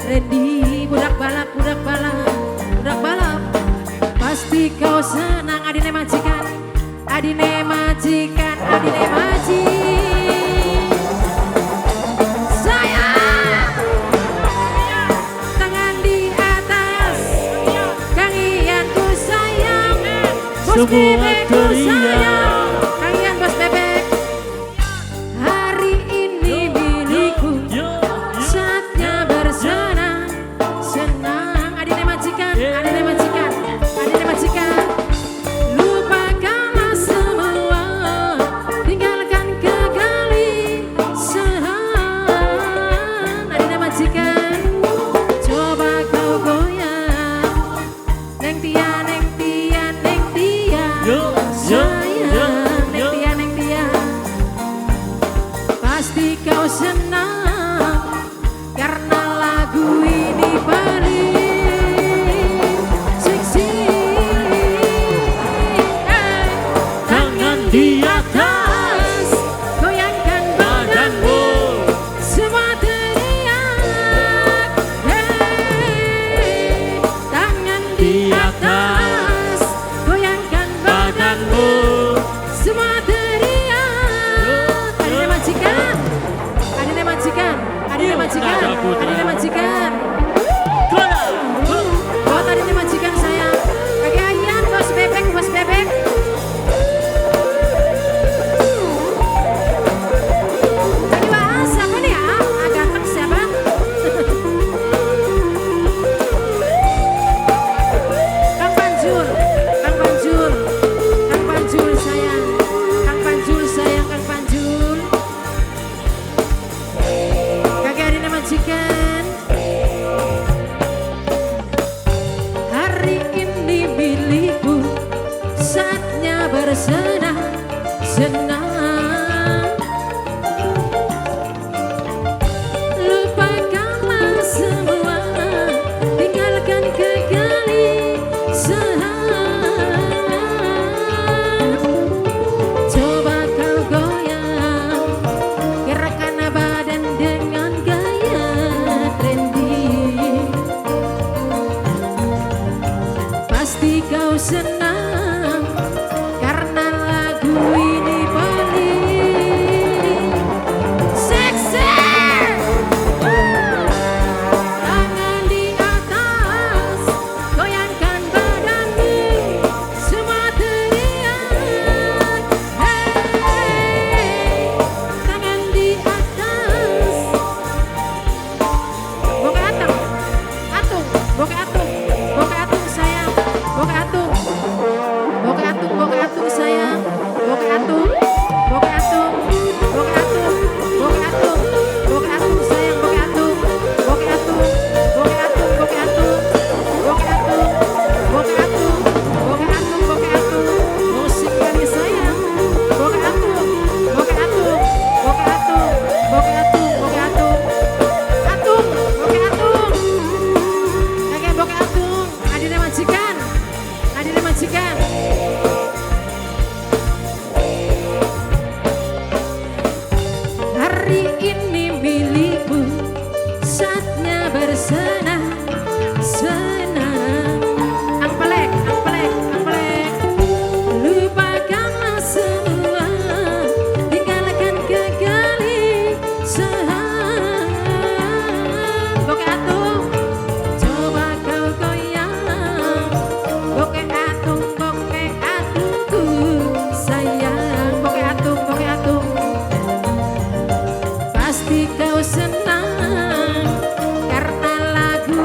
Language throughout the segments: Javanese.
trendy. Budak balap, budak balap, budak balap. Pasti kau senang adine majikan, adine majikan, adine majikan. Sayang, tangan di atas, Kang Ian ku sayang, bos Semua bebek ku teriak. Sayang, Kang Ian bos bebek. Hari ini milikku, Yo, yo. Saatnya bersenang senang. Adine majikan, adine majikan, adine majikan. Lupakanlah semua, tinggalkan kegelisahan. Adine majikan, coba kau goyang. Neng Tia, Neng Tia, Neng Tia. Yo, yo, yo, Sayang, Neng yo. Tia, Neng Tia. Pasti kau senang karena lagu ini paling seksi. Eh, Tangan di atas, goyangkan badanmu, badanmu. Semua teriak. Hey, tangan di Di atas, goyangkan badanmu, badanmu. Semua teriak. Adine majikan, adine majikan, adine majikan, Nada putra. Adine majikan. Kola. Buat adine majikan saya. Kakek Ayan, bos bebek, bos bebek. Lagi bahas siapa nih ya? Ah, ganteng siapa? Kang Panjul, Kang Panjul, Kang Panjul sayang, Kang Panjul sayang, Kang Panjul. Kakek adine majikan. Hari ini milikku, saatnya bersenang senang. Lupakanlah semua, tinggalkan kegelisahan. Coba kau goyang, gerakan badan dengan gaya trendy. Pasti kau senang karena lagu ini paling seksi. Tangan di atas, goyangkan badanmu, semua teriak. Hey, tangan di atas. Boka atung, atung, boka atung, boka atung sayang, boka atung, boka atung, boka atung sayang, boka atung, boka atung, boka atung, boka atung, boka atung sayang, boka atung, boka atung, boka atung, boka atung, boka atung, boka atung, boka atung, boka atung, musik kali sayang, boka atung, boka atung, boka atung, boka atung, boka atung. Atung, boke atung. Kakek boke atung, adine majikan. Adine majikan. Hari ini milikmu, saatnya bersenang senang. Angpelek, angpelek, angpelek. Lupakanlah semua, tinggalkan kegelisahan. Boke atung, coba kau goyang. Boke atung, boke atungku sayang. Boke atung, boke atung. Pasti kau senang karena lagu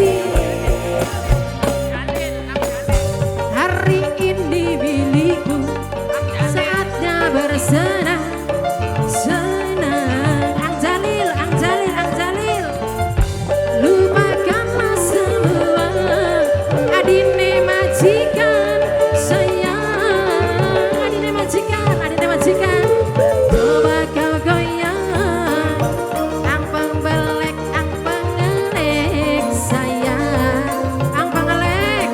Adi. Hari ini milikmu, saatnya bersenang senang. Ang Jalil, Ang Jalil, Ang Jalil. Lupakanlah semua, adine majikan sayang. Adine majikan, adine majikan. Coba kau goyang. Ang pembelek, ang pengelek sayang. Ang pengelek.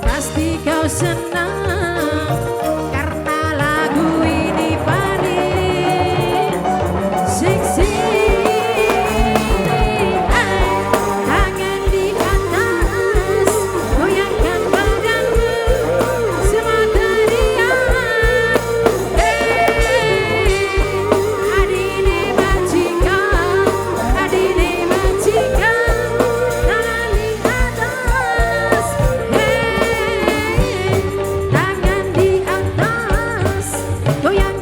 Pasti kau senang karena lagu ini paling seksi. Tangan di atas, goyangkan badanmu, semua teriak. Adine majikan, adine majikan, tangan di atas. Hey, tangan di atas, goyang.